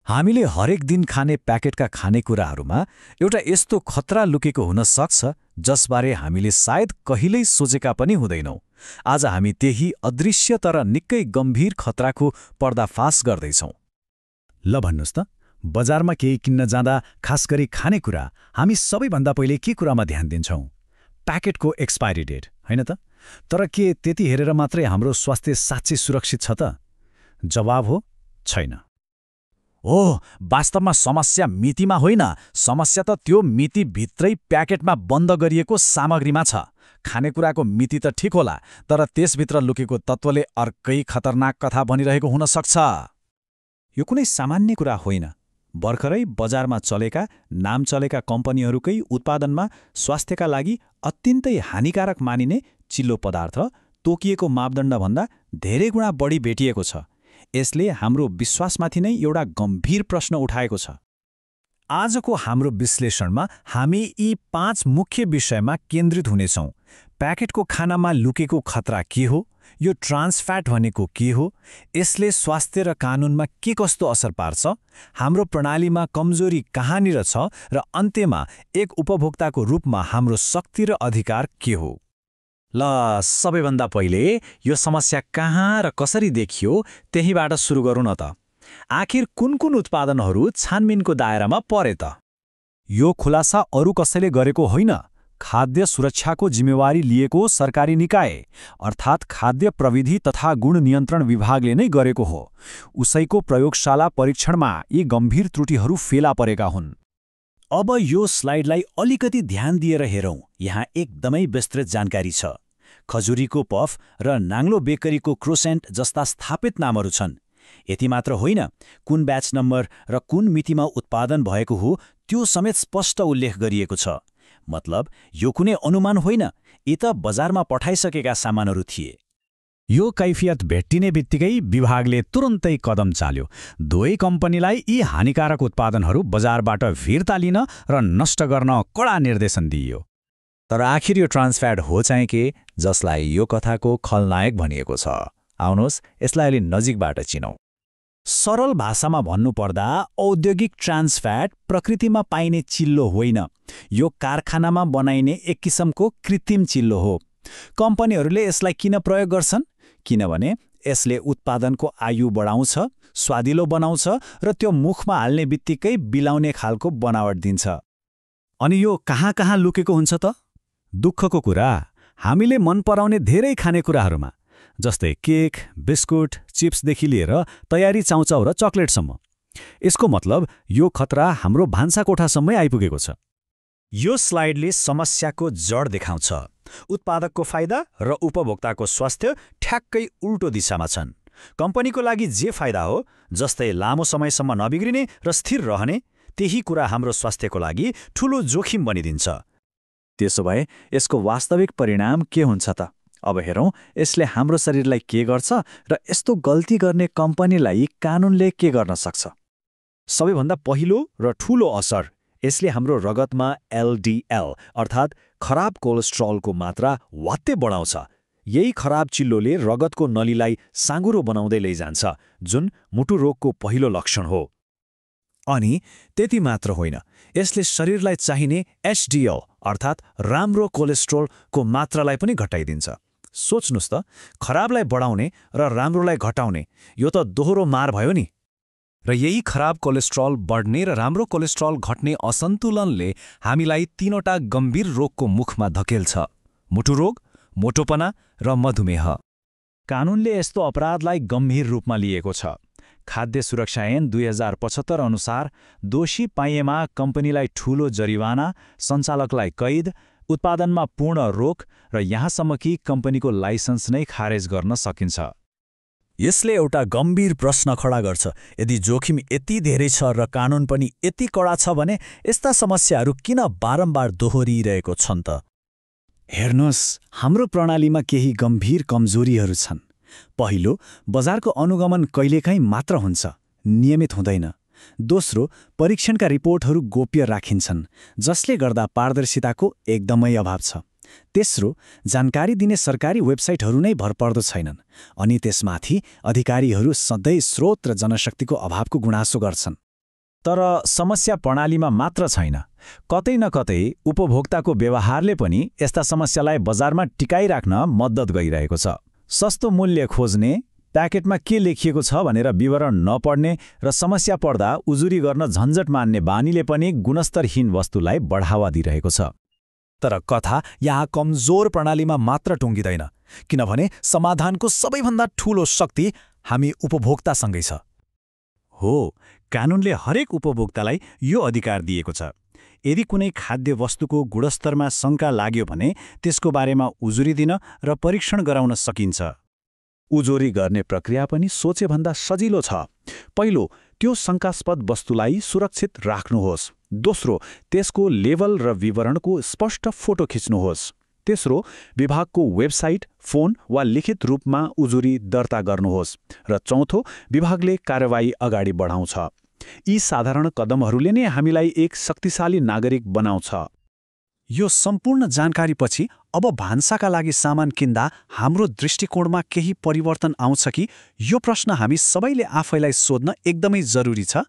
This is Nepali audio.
हामीले हरेक दिन खाने प्याकेटका खानेकुराहरूमा एउटा यस्तो खतरा लुकेको हुन सक्छ जसबारे हामीले सायद कहिल्यै सोचेका पनि हुँदैनौँ। आज हामी त्यही अदृश्य तर निकै गम्भीर खतराको पर्दाफास गर्दैछौँ। ल भन्नुस् त, बजारमा केही किन्न जाँदा खास गरी खानेकुरा हामी सबैभन्दा पहिले के कुरामा ध्यान दिन्छौँ? प्याकेटको एक्सपायरी डेट, होइन त? तर के त्यति हेरेर मात्रै हाम्रो स्वास्थ्य साँच्चै सुरक्षित छ त? जवाब हो, छैन। हो, वास्तवमा समस्या मितिमा होइन, समस्या त त्यो मितिभित्रै प्याकेटमा बन्द गरिएको सामग्रीमा छ। खानेकुराको मिति त ठिक होला, तर त्यसभित्र लुकेको तत्त्वले अर्कै खतरनाक कथा भनिरहेको हुन सक्छ। यो कुनै सामान्य कुरा होइन। भर्खरै बजारमा चलेका नाम चलेका कम्पनीहरूकै उत्पादनमा स्वास्थ्यका लागि अत्यन्तै हानिकारक मानिने चिल्लो पदार्थ तोकिएको मापदण्डभन्दा धेरै गुणा बढी भेटिएको छ। यसले हाम्रो विश्वासमाथि नै एउटा गम्भीर प्रश्न उठाएको छ। आजको हाम्रो विश्लेषणमा हामी यी 5 मुख्य विषयमा केन्द्रित हुनेछौँ। प्याकेटको खानामा लुकेको खतरा के हो? यो ट्रान्स फ्याट भनेको के हो? यसले स्वास्थ्य र कानुनमा के कस्तो असर पार्छ? हाम्रो प्रणालीमा कमजोरी कहाँनिर छ? र अन्त्यमा एक उपभोक्ताको रूपमा हाम्रो शक्ति र अधिकार के हो? ल, सबैभन्दा पहिले यो समस्या कहाँ र कसरी देखियो त्यहीबाट सुरु गरौँ न त। आखिर कुन कुन उत्पादनहरू छानबिनको दायरामा परे त? यो खुलासा अरू कसैले गरेको होइन। खाद्य सुरक्षाको जिम्मेवारी लिएको सरकारी निकाय अर्थात् खाद्य प्रविधि तथा गुण नियन्त्रण विभागले नै गरेको हो। उसैको प्रयोगशाला परीक्षणमा यी गम्भीर त्रुटिहरू फेला परेका हुन्। अब यो स्लाइडलाई अलिकति ध्यान दिएर हेरौँ। यहाँ एकदमै विस्तृत जानकारी छ। खजुरीको पफ र नाङ्लो बेकरीको क्रोसेन्ट जस्ता स्थापित नामहरू छन्। यति मात्र होइन, कुन ब्याच नम्बर र कुन मितिमा उत्पादन भएको हो त्यो समेत स्पष्ट उल्लेख गरिएको छ। मतलब यो कुनै अनुमान होइन, यी त बजारमा पठाइसकेका सामानहरू थिए। यो कैफियत भेट्टिने बित्तिकै विभागले तुरुन्तै कदम चाल्यो। दुवै कम्पनीलाई यी हानिकारक उत्पादनहरू बजारबाट फिर्ता लिन र नष्ट गर्न कडा निर्देशन दिइयो। तर आखिर यो ट्रान्स फ्याट हो चाहिँ के, जसलाई यो कथाको खलनायक भनिएको छ? आउनुहोस्, यसलाई अलि नजिकबाट चिनौँ। सरल भाषामा भन्नुपर्दा औद्योगिक ट्रान्स फ्याट प्रकृतिमा पाइने चिल्लो होइन। यो कारखानामा बनाइने एक किसिमको कृत्रिम चिल्लो हो। कम्पनीहरूले यसलाई किन प्रयोग गर्छन्? किनभने यसले उत्पादनको आयु बढाउँछ, स्वादिलो बनाउँछ र त्यो मुखमा हाल्ने बित्तिकै बिलाउने खालको बनावट दिन्छ। अनि यो कहाँ कहाँ लुकेको हुन्छ त? दुःखको कुरा, हामीले मन पराउने धेरै खानेकुराहरूमा, जस्तै केक, बिस्कुट, चिप्सदेखि लिएर तयारी चाउचाउ र चकलेटसम्म। यसको मतलब यो खतरा हाम्रो भान्साकोठासम्मै आइपुगेको छ। यो स्लाइडले समस्याको जड देखाउँछ। उत्पादकको फाइदा र उपभोक्ताको स्वास्थ्य ठ्याक्कै उल्टो दिशामा छन्। कम्पनीको लागि जे फाइदा हो, जस्तै लामो समयसम्म नबिग्रिने र स्थिर रहने, त्यही कुरा हाम्रो स्वास्थ्यको लागि ठूलो जोखिम बनिदिन्छ। त्यसो भए यसको वास्तविक परिणाम के हुन्छ त? अब हेरौँ, यसले हाम्रो शरीरलाई के गर्छ र यस्तो गल्ती गर्ने कम्पनीलाई कानुनले के गर्न सक्छ। सबैभन्दा पहिलो र ठूलो असर, यसले हाम्रो रगतमा एलडिएल अर्थात् खराब कोलेस्ट्रलको मात्रा वात्तै बढाउँछ। यही खराब चिल्लोले रगतको नलीलाई साँगुरो बनाउँदै लैजान्छ, जुन मुटु रोगको पहिलो लक्षण हो। अनि त्यति मात्र होइन, यसले शरीरलाई चाहिने एचडिएल अर्थात् राम्रो कोलेस्ट्रोलको मात्रालाई पनि घटाइदिन्छ। सोच्नुस् त, खराबलाई बढाउने र राम्रोलाई घटाउने, यो त दोहोरो मार भयो नि। र यही खराब कोलेस्ट्रल बढ्ने र राम्रो कोलेस्ट्रल घट्ने असन्तुलनले हामीलाई 3वटा गम्भीर रोगको मुखमा धकेल्छ: मुटु रोग, मोटोपना र मधुमेह। कानुनले यस्तो अपराधलाई गम्भीर रूपमा लिएको छ। खाद्य सुरक्षा ऐन 2075 अनुसार दोषी पाइएमा कम्पनीलाई ठूलो जरिवाना, सञ्चालकलाई कैद, उत्पादनमा पूर्ण रोक र यहाँसम्म कि कम्पनीको लाइसेन्स नै खारेज गर्न सकिन्छ। यसले एउटा गम्भीर प्रश्न खडा गर्छ। यदि जोखिम यति धेरै छ र कानुन पनि यति कडा छ भने यस्ता समस्याहरू किन बारम्बार दोहोरिरहेको छन् त? हेर्नुहोस्, हाम्रो प्रणालीमा केही गम्भीर कमजोरीहरू छन्। पहिलो, बजारको अनुगमन कहिलेकाहीँ मात्र हुन्छ, नियमित हुँदैन। दोस्रो, परीक्षणका रिपोर्टहरू गोप्य राखिन्छन्, जसले गर्दा पारदर्शिताको एकदमै अभाव छ। तेस्रो, जानकारी दिने सरकारी वेबसाइटहरू नै भरपर्दो छैनन्। अनि त्यसमाथि अधिकारीहरू सधैँ स्रोत र जनशक्तिको अभावको गुनासो गर्छन्। तर समस्या प्रणालीमा मात्र छैन। कतै न कतै उपभोक्ताको व्यवहारले पनि यस्ता समस्यालाई बजारमा टिकाइराख्न मद्दत गरिरहेको छ। सस्तो मूल्य खोज्ने, प्याकेटमा के लेखिएको छ भनेर विवरण नपढ्ने र समस्या पर्दा उजुरी गर्न झन्झट मान्ने बानीले पनि गुणस्तरहीन वस्तुलाई बढावा दिइरहेको छ। तर कथा यहाँ कमजोर प्रणालीमा मात्र टुङ्गिँदैन, किनभने समाधानको सबैभन्दा ठूलो शक्ति हामी उपभोक्तासँगै छ। हो, कानूनले हरेक उपभोक्तालाई यो अधिकार दिएको छ। यदि कुनै खाद्य वस्तुको गुणस्तरमा शङ्का लाग्यो भने त्यसको बारेमा उजुरी दिन र परीक्षण गराउन सकिन्छ। उजुरी गर्ने प्रक्रिया पनि सोचेभन्दा सजिलो छ। पहिलो, त्यो शङ्कास्पद वस्तुलाई सुरक्षित राख्नुहोस्। दोस्रो, त्यसको लेबल र विवरणको स्पष्ट फोटो खिच्नुहोस्। तेस्रो, विभागको वेबसाइट, फोन वा लिखित रूपमा उजुरी दर्ता गर्नुहोस्। र चौथो, विभागले कारबाही अगाडि बढाउँछ। यी साधारण कदमहरूले नै हामीलाई एक शक्तिशाली नागरिक बनाउँछ। यो सम्पूर्ण जानकारीपछि अब भान्साका लागि सामान किन्दा हाम्रो दृष्टिकोणमा केही परिवर्तन आउँछ कि यो प्रश्न हामी सबैले आफैलाई सोध्न एकदमै जरुरी छ।